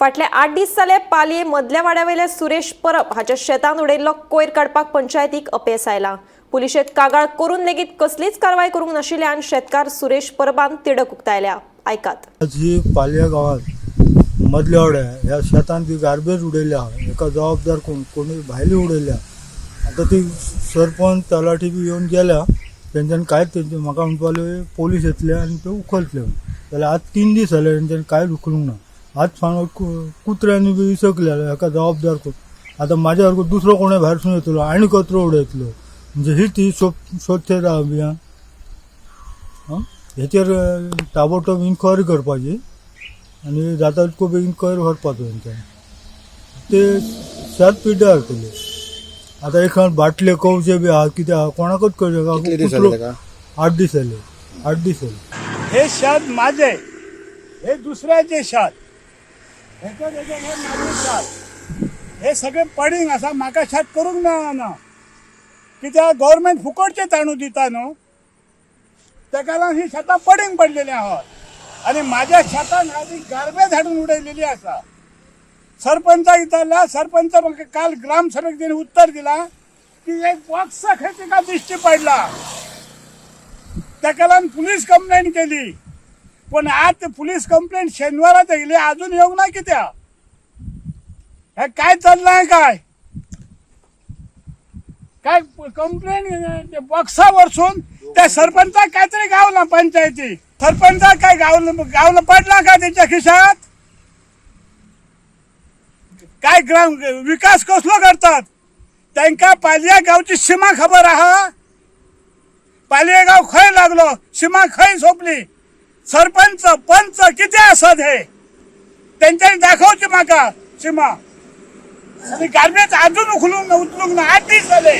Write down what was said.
फाटले 8 दीस जाले पालये मदल्या वाड्यावेले सुरेश परब हाच्या शेतान उडयल्लो कोयर काडपाक पंचायतीक अपेस आयला. पुलिशेत कागाळ करून लेगीत कसलीच कारवाय करूंक नाशिल्ल्यान शेतकार सुरेश परबान तिडक उक्तायल्या. आयकात. आज ही पालया गांवात मदल्या वाड्या ह्या शेतान ती गार्बेज उडयल्या, हेका जबाबदार कोण? कोणी भायली उडयल्या. आतां ती सरपंच तलाठी बी येवन गेल्या, तेंच्यानी कांयच तेंचे म्हाका म्हणपा लागले पोलीस येतले आनी ते उखलतले. जाल्यार आज 3 दीस जाले तेंच्यांनी कांयच उखलूंक ना. आज फावट कुत्र्यांनी बी इसकले. हेका जबाबदार कोण? आतां म्हाज्या सारको दुसरो कोणूय भायरसून येतलो आनी कचरो उडयतलो. म्हणजे ही ती स्वच्छता अभियान. हेचेर ताबडतोब इन्क्वायरी करपाची आनी जाता तितको बेगीन कोयर व्हरपाचो तेंच्यानी. ते शेत पिड्ड्यार जातले. आतां एक बाटले कवचे बी आहा, कितें आहा, कोणाकच कितले दीस जाले कळचें. ताका? 8 दीस जाले, 8 दीस जाले. हे शेत माझे, हे दुसऱ्याचे शेत, हेका तेजे हे माझे शेत, हे सगळे पडींग आसा. म्हाका शेत करूंक मेळना कित्याक गव्हर्मेंट फुकटचे तांदूळ दिता न्हू, तेका लागून ही शेतां पडींग पडलेली आहात आनी माझ्या शेतान आदी गार्बेज हाडून उडयलेली आसा. सरपंचाक विचारला, सरपंच म्हाका काल ग्रामसभेक तेणी उत्तर दिला की एक बॉक्स खंय तिका दिश्टी पडला, तेका लागून पुलीस कंप्लेंट केली. पण आज पुलीस कंप्लेंट शेनवारा येयली, अजून येवंक ना कित्याक? हे काय चल्लां काय? काय कंप्लेंट बॉक्सा वरसून त्या सरपंचाक काहीतरी गावला, पंचायती सरपंचाक काय गावलं? गावलं पडला का त्याच्या खिशात? काय ग्राम विकास कसलो करतात? तांकां पालया गावची सीमा खबर आहा? पालये गाव खंय लागलो, सीमा खंय सोंपली? सरपंच पंच किती आसात हे तेंच्यांनी दाखोवची म्हाका सीमा. आनी गार्बेज अजून उखलूंक ना, उचलूंक ना. 8 दीस जाले.